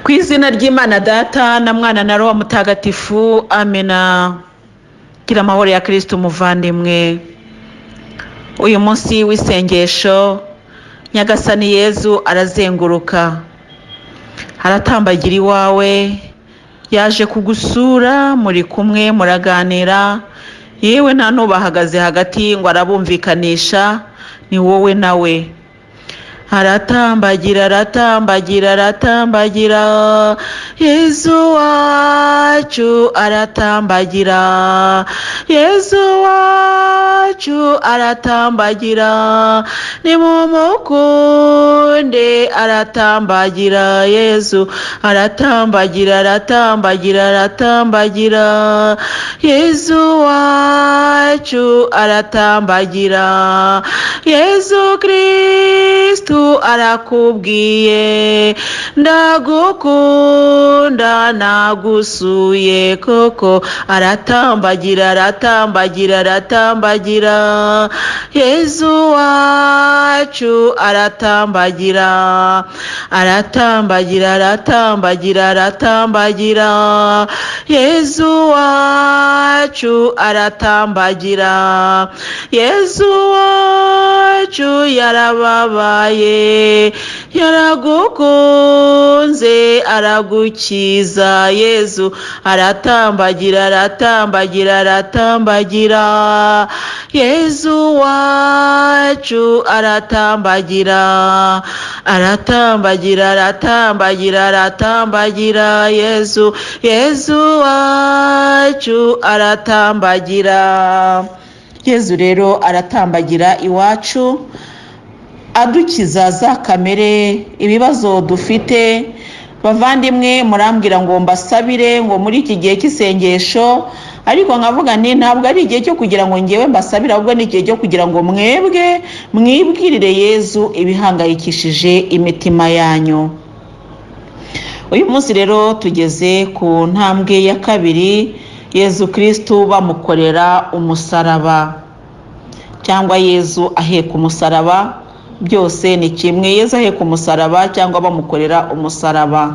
Ku izina ry'Imana Data na Mwana na Roho Mutagatifu, amena. Gira amahoro ya Kristo umuvandimwe. Uyu munsi w'isengesho, Nyagasani Yezu arazenguruka, aratambagira iwawe, yaje kugusura, muri kumwe muraganira, yewe nta n'ubahagaze hagati ngo arabumvikanisha, ni wowe nawe. Aratambagira, aratambagira, aratambagira, Yezu wacu aratambagira, Yezu wacu aratambagira, nimumukunde aratambagira, Yezu aratambagira, aratambagira, aratambagira, Yezu wacu aratambagira, Yezu Kristu arakubwiye ndagukunda nagusuye koko, aratambagira, aratambagira, aratambagira, Yezu wacu aratambagira, aratambagira, aratambagira, aratambagira, Yezu wacu aratambagira, Yezu wacu yarababaye, yaragukunze aragukiza, Yezu aratambagira, aratambagira, aratambagira, Yezu wacu aratambagira, aratambagira, aratambagira, aratambagira, Yezu, Yezu wacu aratambagira. Yezu rero aratambagira iwacu, adukiza za kamere, ibibazo dufite. Bavandimwe, murambwira ngo mbasabire ngo muri iki gihe cy'isengesho, ariko nkavuga nti ntabwo ari igihe cyo kugira ngo ngewe mbasabire, ahubwo ni igihe cyo kugira ngo mwebwe mwibwirire Yezu ibihangayikishije imitima yanyu. Uyu munsi rero tugeze ku ntambwe ya kabiri, Yezu Kristu bamukorera umusaraba, cyangwa Yezu aheka umusaraba, byose ni kimwe. Yezu aheka umusaraba cyangwa bamukorera umusaraba.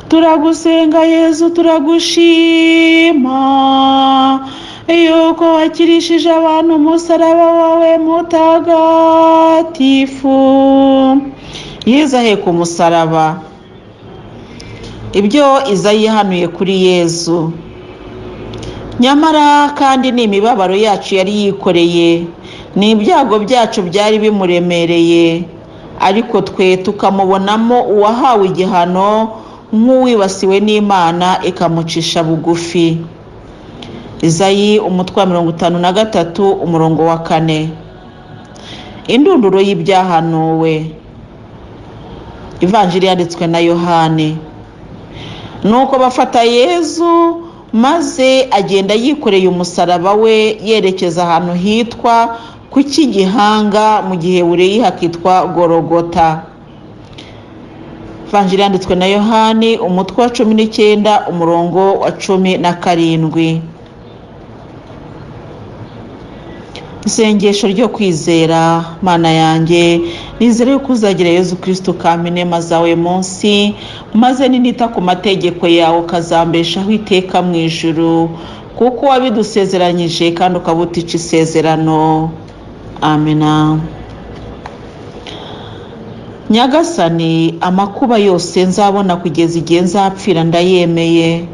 Turagusenga Yezu, turagushima yuko wakirishije abantu umusaraba wawe mutagatifu. Yezu aheka umusaraba. Ibyo Izayi yahanuye kuri Yezu, nyamara kandi ni imibabaro yacu yari yikoreye, ni ibyago byacu byari bimuremereye, ariko twe tukamubonamo uwahawe igihano nk'uwibasiwe n'Imana ikamucisha bugufi. Izayi umutwe wa 53 umurongo wa 4. Indunduro y'ibyahanuwe. Ivanjiri yanditswe na Yohani. Nuko bafata Yezu, maze agenda yikoreye umusaraba we yerekeza ahantu hitwa ku cy'igihanga, mu gihebureyi hakitwa Gorogota. Ivanjiri yanditswe na Yohani umutwe wa 19 umurongo wa 17. Isengesho ryo kwizera. Mana yanjye, nizere yuko uzagira Yezu Kristu ukampa inema zawe munsi, maze ninita ku mategeko yawe ukazambeshaho iteka mu ijuru, kuko wabidusezeranyije kandi ukaba utica isezerano. Amena. Nyagasani, amakuba yose nzabona kugeza igihe nzapfira ndayemeye.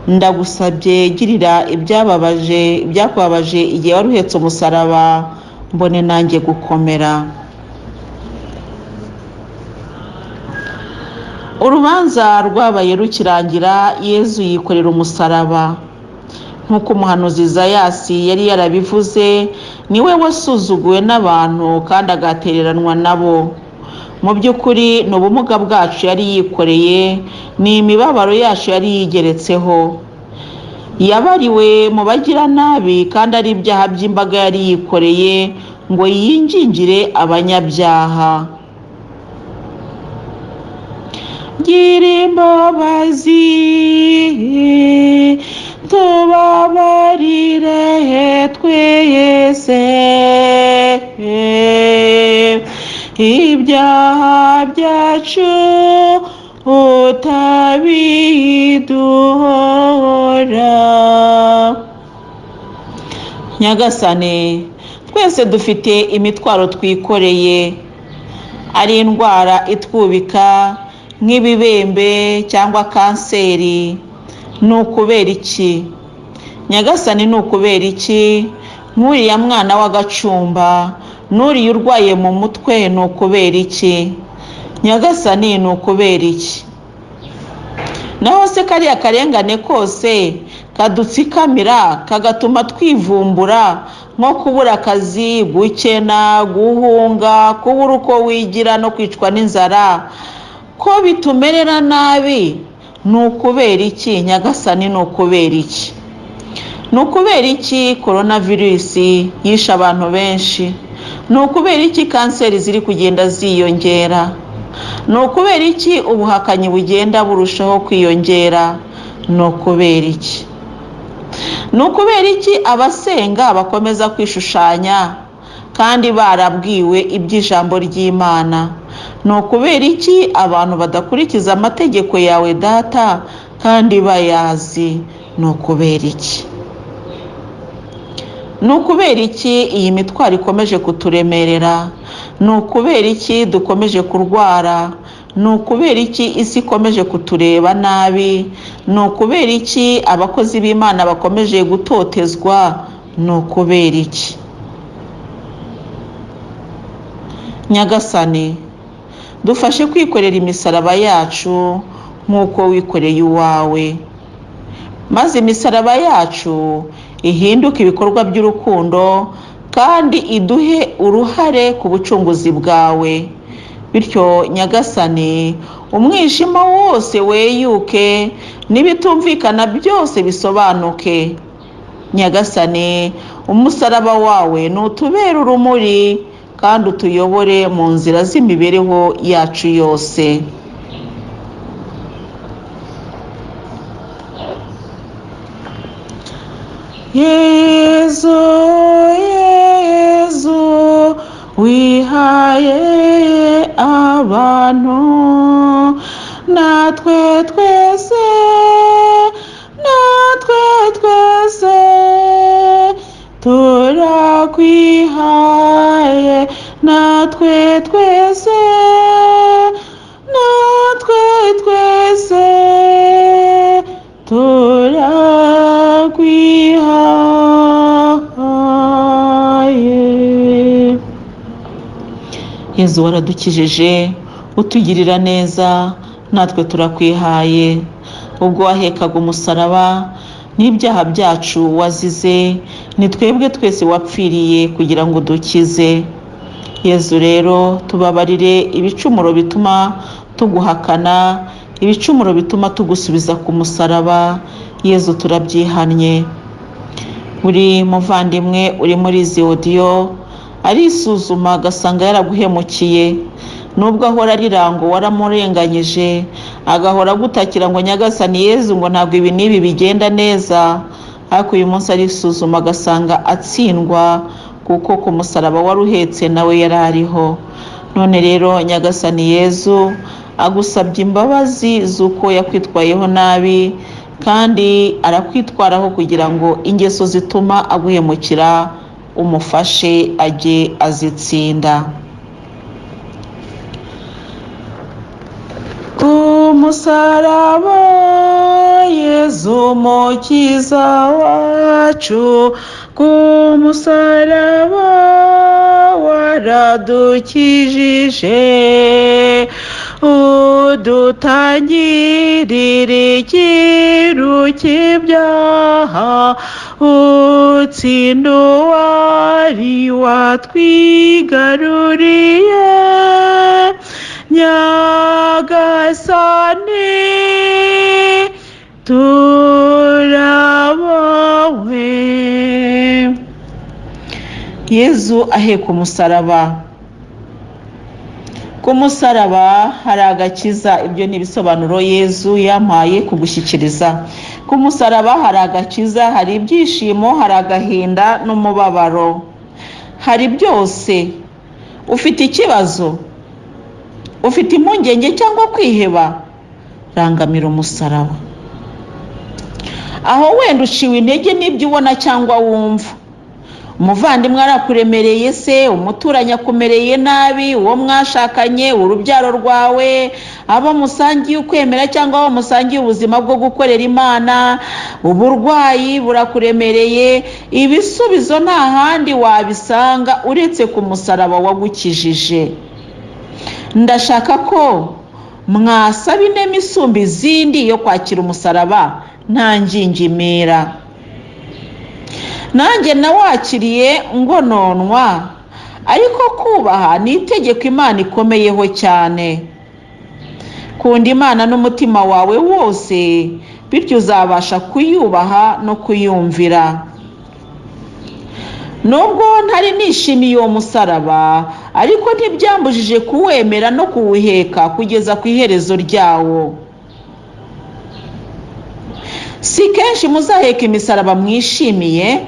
Ndagusabye, girira ibyakubabaje igihe wari uhetse umusaraba, mbone nanjye gukomera. Urubanza rwabaye rukirangira, Yezu yikorera umusaraba. Nk'uko umuhanuzi Izayasi yari yarabivuze, niwe wasuzuguwe n'abantu kandi agatereranwa nabo. Mu by'ukuri ni ubumuga bwacu yari yikoreye, ni imibabaro yacu yari yigeretseho. Yabariwe mu bagiranabi kandi ari ibyaha by'imbaga yari yikoreye, ngo yingingire abanyabyaha. Gira imbabazi tubabarire twese, Ibyaha byacu utabiduhora. Nyagasani, twese dufite imitwaro twikoreye, ari indwara itwubika nk'ibibembe cyangwa kanseri. Ni ukubera iki Nyagasani? Ni ukubera iki nk'uriya mwana w'agacumba n'uriya urwaye mu mutwe? Ni ukubera iki Nyagasani? Ni ukubera iki? Naho se kariya karengane kose kadutsikamira, kagatuma twivumbura, nko kubura akazi, gukena, guhunga, kubura uko wigira no kwicwa n'inzara, ko bitumerera nabi, ni ukubera iki Nyagasani? Ni ukubera iki? Ni ukubera iki korona virusi yishe abantu benshi? Ni ukubera iki kanseri ziri kugenda ziyongera? Ni ukubera iki ubuhakanyi bugenda burushaho kwiyongera? Ni ukubera iki? Ni ukubera iki abasenga bakomeza kwishushanya kandi barabwiwe iby'ijambo ry'Imana? Ni ukubera iki abantu badakurikiza amategeko yawe Data kandi bayazi? Ni ukubera iki? Ni ukubera iki iyi mitwaro ikomeje kuturemerera? Ni ukubera iki dukomeje kurwara? Ni ukubera iki isi ikomeje kutureba nabi? Ni ukubera iki abakozi b'Imana bakomeje gutotezwa? Ni ukubera iki Nyagasani? Dufashe kwikorera imisaraba yacu nk'uko wikoreye uwawe, maze imisaraba yacu ihinduke ibikorwa by'urukundo kandi iduhe uruhare ku bucunguzi bwawe. Bityo Nyagasani, umwijima wose weyuke n'ibitumvikana byose bisobanuke. Nyagasani, umusaraba wawe nutubere urumuri kandi utuyobore mu nzira z'imibereho yacu yose. Yezu, Yezu, wihaye abantu, natwe twese, natwe twese turakwihaye, natwe twese, natwe twese turakwihaye. Yezu, waradukijije utugirira neza, natwe turakwihaye. Ubwo wahekaga umusaraba n'ibyaha byacu wazize, ni twebwe twese wapfiriye kugira ngo udukize. Yezu rero, tubabarire ibicumuro bituma tuguhakana, ibicumuro bituma tugusubiza ku musaraba. Yezu, turabyihannye. Buri muvandimwe uri muri izi odiyo arisuzuma agasanga yaraguhemukiye, nubwo ahora arira ngo waramurenganyije, agahora agutakira ngo Nyagasani Yezu ngo ntabwo ibi n'ibi bigenda neza, ariko uyu munsi arisuzuma agasanga atsindwa kuko ku musaraba wari uhetse nawe yari ariho. None rero Nyagasani Yezu agusabye imbabazi z'uko yakwitwayeho nabi, kandi arakwitwaraho kugira ngo ingeso zituma aguhemukira umufashe ajye azitsinda. Ku musaraba Yezu mukiza wacu, ku musaraba waradukijije, udutangirire ikiru cy'ibyaha, utsinda uwari watwigaruriye. Nyagasani turabawe. Yezu aheka umusaraba. Ku musaraba hari agakiza. Ibyo ni ibisobanuro Yezu yampaye kugushyikiriza. Ku musaraba hari agakiza, hari ibyishimo, hari agahinda n'umubabaro, hari byose. Ufite ikibazo? Ufite impungenge cyangwa kwiheba? Rangamira umusaraba. Aho wenda uciwe intege n'ibyo ubona cyangwa wumva. Umuvandimwe arakuremereye se, umuturanyi akumereye nabi, uwo mwashakanye, urubyaro rwawe, abo musangiye ukwemera cyangwa abo musangiye ubuzima bwo gukorera Imana, uburwayi burakuremereye. Ibisubizo nta handi wabisanga uretse ku musaraba wagukijije. Ndashaka ko mwasaba inema isumba izindi yo kwakira umusaraba nta ngingimira. Nanjye nawakiriye ngononwa, ariko kubaha ni itegeko Imana ikomeyeho cyane. Kunda Imana n'umutima wawe wose, bityo uzabasha kuyubaha no kuyumvira. Nubwo ntari nishimiye uwo musaraba, ariko ntibyambujije kuwemera no kuwuheka kugeza ku iherezo ryawo. Si kenshi muzaheka imisaraba mwishimiye,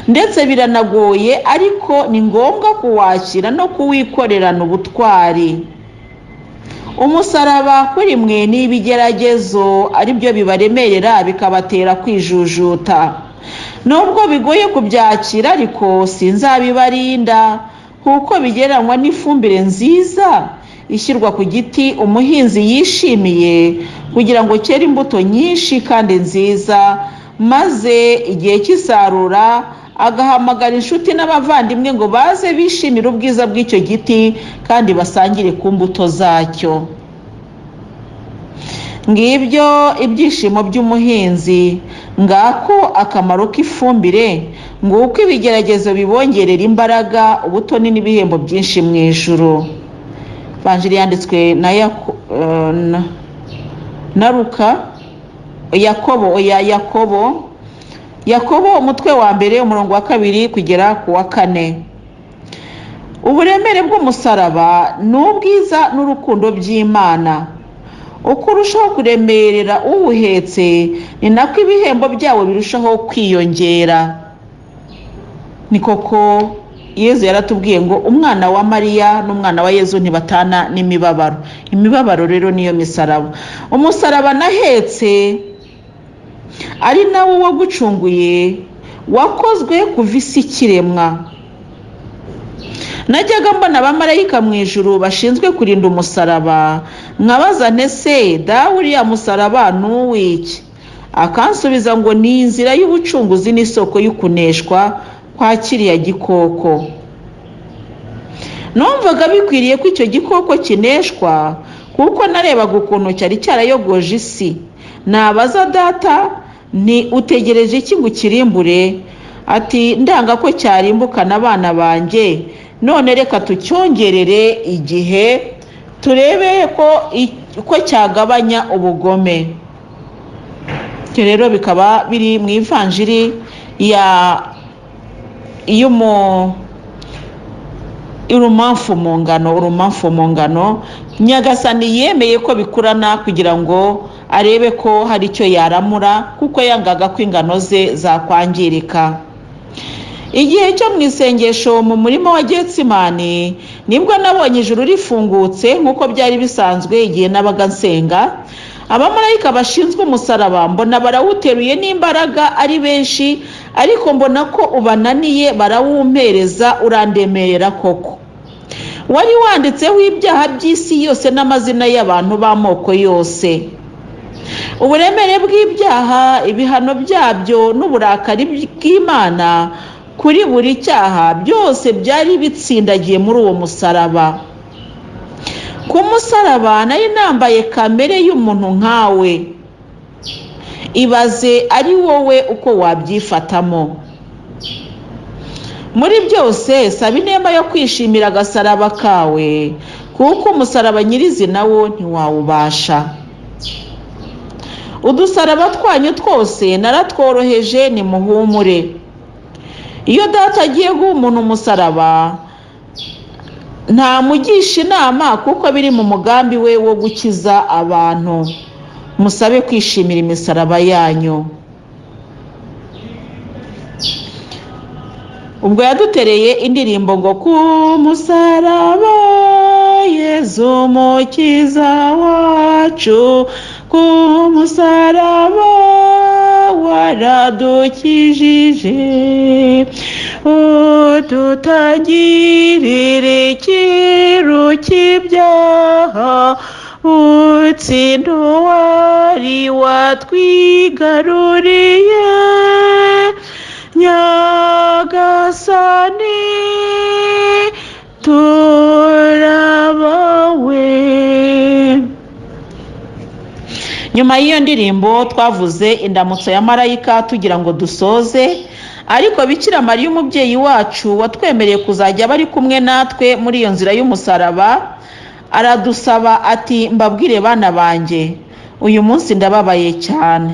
ndetse biranagoye, ariko ni ngombwa kuwakira no kuwikorerana ubutwari. Umusaraba kuri mwe ni ibigeragezo, ari byo bibaremerera bikabatera kwijujuta. Nubwo bigoye kubyakira, ariko sinzabibarinda, kuko bigereranywa n'ifumbire nziza ishyirwa ku giti umuhinzi yishimiye kugira ngo cyere imbuto nyinshi kandi nziza, maze igihe cy'isarura agahamagara inshuti n'abavandimwe ngo baze bishimire ubwiza bw'icyo giti kandi basangire ku mbuto zacyo. Ngibyo ibyishimo by'umuhinzi, ngako akamaro k'ifumbire, nguko ibigeragezo bibongerera imbaraga, ubutoni n'ibihembo byinshi mu ijuru. Ivanjiri yanditswe na Luka, Yakobo, oya, Yakobo, Yakobo umutwe wa 1 umurongo wa 2 kugera ku wa 4. Uburemere bw'umusaraba ni ubwiza n'urukundo by'Imana. Uko urushaho kuremerera uwuhetse, ni nako ibihembo byawo birushaho kwiyongera. Ni koko Yezu yaratubwiye ngo umwana wa Mariya n'umwana wa Yezu ntibatana n'imibabaro. Imibabaro rero niyo misaraba. Umusaraba nahetse ari nawo wagucunguye, wakozwe kuva isi ikiremwa. Najyaga mbona abamarayika mu ijuru bashinzwe kurinda umusaraba, nkabaza nti ese dawe uriya musaraba ni uw'iki? Akansubiza ngo ni inzira y'ubucunguzi n'isoko y'ukuneshwa kwa kiriya gikoko. Numvaga bikwiriye ko icyo gikoko kineshwa, kuko narebaga ukuntu cyari cyarayogoje isi. Nabaza data nti utegereje iki ngo ukirimbure? Ati ndanga ko cyarimbukana abana banjye, none reka tucyongerere igihe turebe ko cyagabanya ubugome. Ibyo rero bikaba biri mu ivanjiri ya urumamfu mu ngano. Urumamfu mu ngano, Nyagasani yemeye ko bikurana kugira ngo arebe ko hari icyo yaramura, kuko yangaga ko ingano ze zakwangirika. Igihe cyo mu isengesho mu murima wa Getsimani nibwo nabonye ijuru rifungutse nk'uko byari bisanzwe igihe nabaga nsenga. Abamarayika bashinzwe umusaraba mbona barawuteruye n'imbaraga ari benshi, ariko mbona ko ubananiye barawumpereza, urandemerera koko. Wari wanditseho ibyaha by'isi yose n'amazina y'abantu b'amoko yose. Uburemere bw'ibyaha, ibihano byabyo n'uburakari bw'Imana kuri buri cyaha byose byari bitsindagiye muri uwo musaraba. Ku musaraba nari nambaye kamere y'umuntu nkawe. Ibaze ari wowe uko wabyifatamo. Muri byose saba inema yo kwishimira agasaraba kawe, kuko umusaraba nyirizina wo ntiwawubasha. Udusaraba twanyu twose naratworoheje, nimuhumure. Iyo data agiye guha umuntu umusaraba ntamugisha inama, kuko biri mu mugambi we wo gukiza abantu. Musabe kwishimira imisaraba yanyu. Ubwo yadutereye indirimbo ngo ku musaraba Yezu mukiza wacu, ku musaraba waradukijije, udutangirire ikiru cy'ibyaha, utsinda uwari watwigaruriye. Nyagasani turabawe. Nyuma y'iyo ndirimbo twavuze indamutso ya marayika tugira ngo dusoze, ariko Bikira Mariya umubyeyi wacu watwemereye kuzajya aba ari kumwe natwe muri iyo nzira y'umusaraba, aradusaba ati mbabwire bana banjye, uyu munsi ndababaye cyane.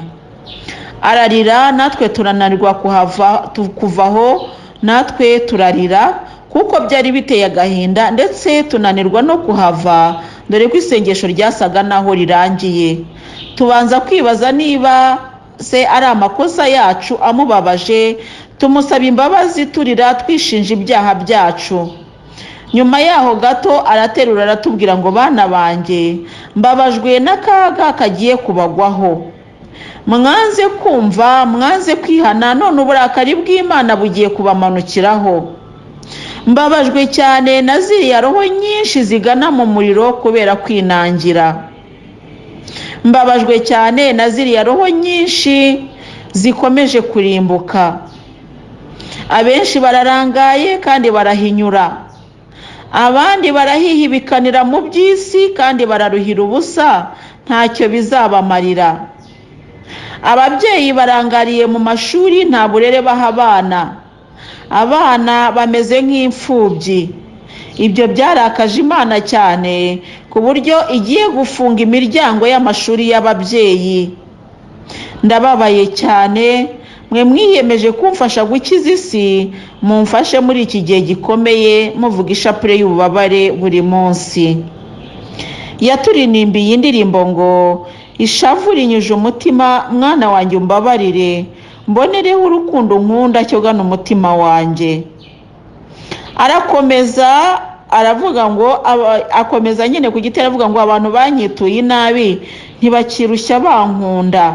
Ararira, natwe turananirwa kuvaho, natwe turarira kuko byari biteye agahinda, ndetse tunanirwa no kuhava, dore ko isengesho ryasaga naho rirangiye. Tubanza kwibaza niba se ari amakosa yacu amubabaje, tumusaba imbabazi turira twishinja ibyaha byacu. Nyuma yaho gato araterura aratubwira ngo bana banjye, mbabajwe n'akaga kagiye kubagwaho. Mwanze kumva, mwanze kwihana, none uburakari bw'Imana bugiye kubamanukiraho. Mbabajwe cyane na ziriya roho nyinshi zigana mu muriro kubera kwinangira. Mbabajwe cyane na ziriya roho nyinshi zikomeje kurimbuka. Abenshi bararangaye kandi barahinyura, abandi barahihibikanira mu by'isi kandi bararuhira ubusa, ntacyo bizabamarira. Ababyeyi barangariye mu mashuri, nta burere baha abana, abana bameze nk'imfubyi. Ibyo byarakaje Imana cyane ku buryo igiye gufunga imiryango y'amashuri y'ababyeyi. Ndababaye cyane, mwe mwiyemeje kumfasha gukiza isi, mumfashe muri iki gihe gikomeye, muvuga ishapule y'ububabare buri munsi. Yaturirimbiye indirimbo ngo ishavu rinyuje umutima, mwana wanjye umbabarire, mbonereho urukundo nkunda cyo gana umutima wanjye. Arakomeza aravuga ngo akomeza nyine ku gitero avuga ngo abantu banyituye inabi ntibakirushya bankunda.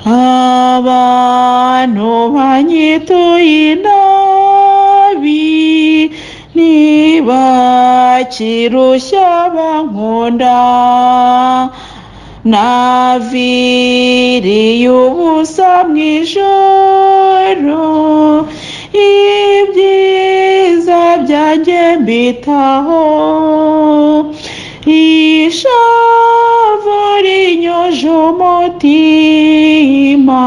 Abantu banyituye inabi ntibakirushya bankunda, naviriye ubusa mu ijoro, ibyiza byanjye mbitaho, ishavu rinyuje umutima,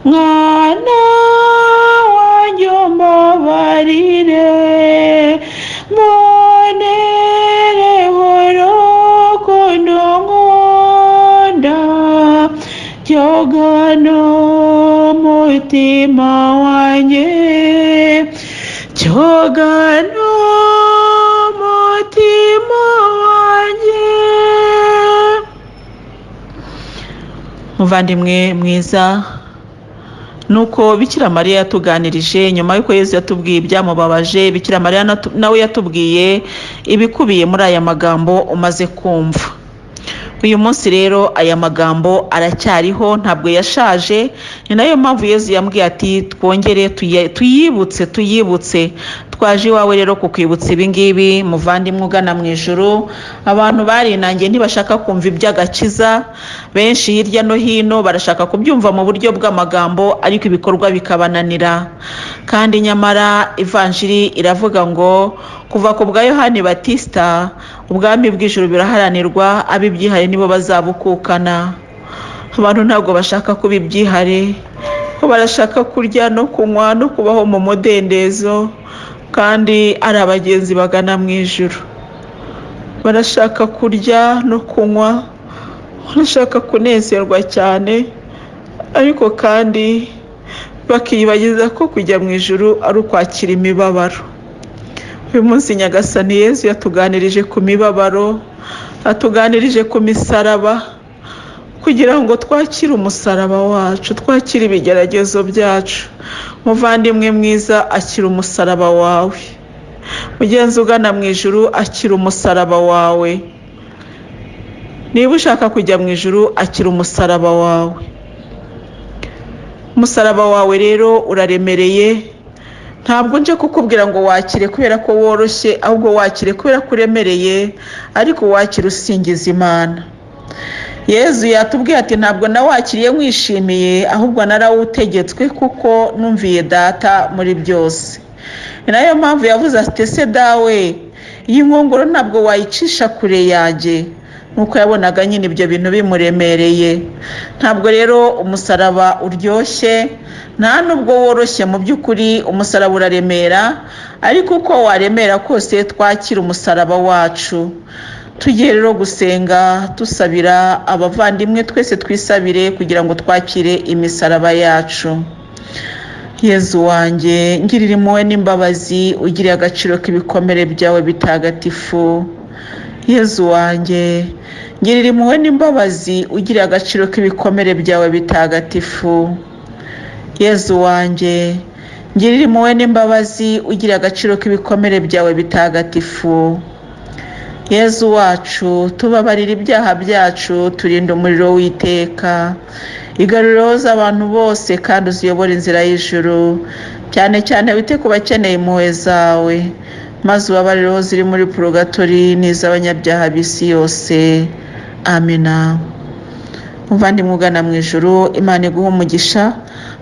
mwana wanjye umbabarire, mbonereho urukundo nkunda, cyogana umutima wanjye, cyogana umutima wanjye. Muvandimwe mwiza, nuko Bikira Mariya yatuganirije nyuma y'uko Yezu yatubwiye ibyamubabaje, Bikira Mariya nawe yatubwiye ibikubiye muri aya magambo umaze kumva. Uyu munsi rero aya magambo aracyariho, ntabwo yashaje. Ni nayo mpamvu Yezu yambwiye ati twongere tuyibutse, tuyibutse. Twaje iwawe rero kukwibutsa ibi ngibi, muvandimwe ugana mu ijuru. Abantu barinangiye ntibashaka kumva iby'agakiza, benshi hirya no hino barashaka kubyumva mu buryo bw'amagambo, ariko ibikorwa bikabananira. Kandi nyamara ivanjiri iravuga ngo kuva ku bwa Yohani Batista ubwami bw'ijuru biraharanirwa, ab'ibyihare nibo bazabukukana. Abantu ntabwo bashaka kuba ibyihare, ko barashaka kurya no kunywa no kubaho mu mudendezo, kandi ari abagenzi bagana mu ijuru. Barashaka kurya no kunywa, barashaka kunezerwa cyane, ariko kandi bakiyibagiza ko kujya mu ijuru ari ukwakira imibabaro. Uyu munsi Nyagasani Yezu yatuganirije ku mibabaro, atuganirije ku misaraba. kugira ngo twakire umusaraba wacu, twakire ibigeragezo byacu. Muvandimwe mwiza, akira umusaraba wawe. Mugenzi ugana mu ijuru, akira umusaraba wawe. Niba ushaka kujya mu ijuru, akira umusaraba wawe. Umusaraba wawe rero uraremereye. Ntabwo nje kukubwira ngo wakire kubera ko woroshye, ahubwo wakire kubera ko uremereye, ariko wakire usingiza Imana. Yezu yatubwiye ati ntabwo nawakiriye nkwishimiye, ahubwo narawutegetswe kuko numviye Data muri byose. Ni nayo mpamvu yavuze ati ese dawe, iyi nkongoro ntabwo wayicisha kure yanjye? Nuko yabonaga nyine ibyo bintu bimuremereye. Ntabwo rero umusaraba uryoshye, nta nubwo woroshye. Mu by'ukuri umusaraba uraremera, ariko uko waremera kose twakira umusaraba wacu. Tugiye rero gusenga dusabira abavandimwe, twese twisabire kugira ngo twakire imisaraba yacu. Yezu wanjye, ngirira impuhwe n'imbabazi, ugiriye agaciro k'ibikomere byawe bitagatifu. Yezu wanjye, ngirira impuhwe n'imbabazi, ugiriye agaciro k'ibikomere byawe bitagatifu. Yezu wanjye, ngirira impuhwe n'imbabazi, ugiriye agaciro k'ibikomere byawe bitagatifu. Yezu wacu, tubabarira ibyaha byacu, turinda umuriro w'iteka. Igaruriro z'abantu bose kandi uziyobore inzira y'ijuru, cyane cyane wite ku bakeneye impuhwe zawe, maze ubabarire ziri muri purogatori n'iz'abanyabyaha b'isi yose. Amina. Muvandimwe ugana mu ijuru, Imana iguha umugisha.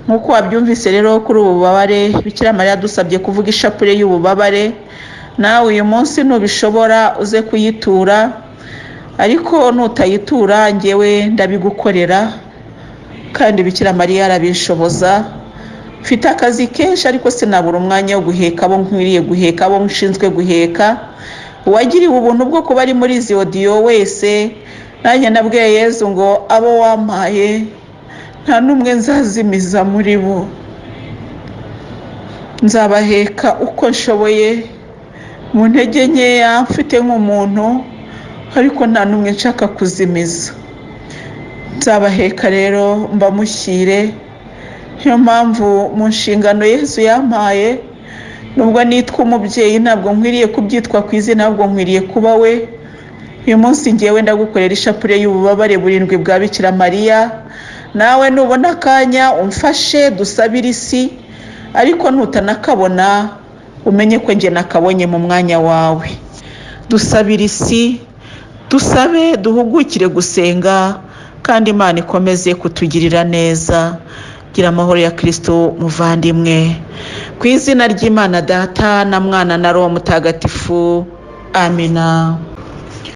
Nk'uko wabyumvise rero, kuri ubu bubabare Bikira Mariya dusabye kuvuga ishapule y'ububabare. Nawe uyu munsi nubishobora uze kuyitura, ariko nutayitura ngewe ndabigukorera, kandi Bikira Mariya arabishoboza. Mfite akazi kenshi, ariko sinabura umwanya wo guheka abo nkwiriye guheka, abo nshinzwe guheka. Uwagiriwe ubuntu bwo kuba ari muri izi odiyo wese, nanjye nabwiye Yezu ngo abo wampaye nta n'umwe nzazimiza muri bo, nzabaheka uko nshoboye mu ntege nkeya mfite nk'umuntu, ariko nta n'umwe nshaka kuzimiza. Nzabaheka rero mbamushyire. Niyo mpamvu mu nshingano Yezu yampaye, nubwo nitwa umubyeyi ntabwo nkwiriye kubyitwa ku izina, ahubwo nkwiriye kuba we. Uyu munsi ngewe ndagukorera ishapule y'ububabare burindwi bwa Bikira Mariya. Nawe nubona akanya umfashe dusabire isi, ariko nutanakabona umenye ko njye nakabonye mu mwanya wawe. Dusabire isi, dusabe, duhugukire gusenga, kandi Imana ikomeze kutugirira neza. Gira amahoro ya Kristo muvandimwe. Ku izina ry'Imana Data na Mwana na Roho Mutagatifu. Amina.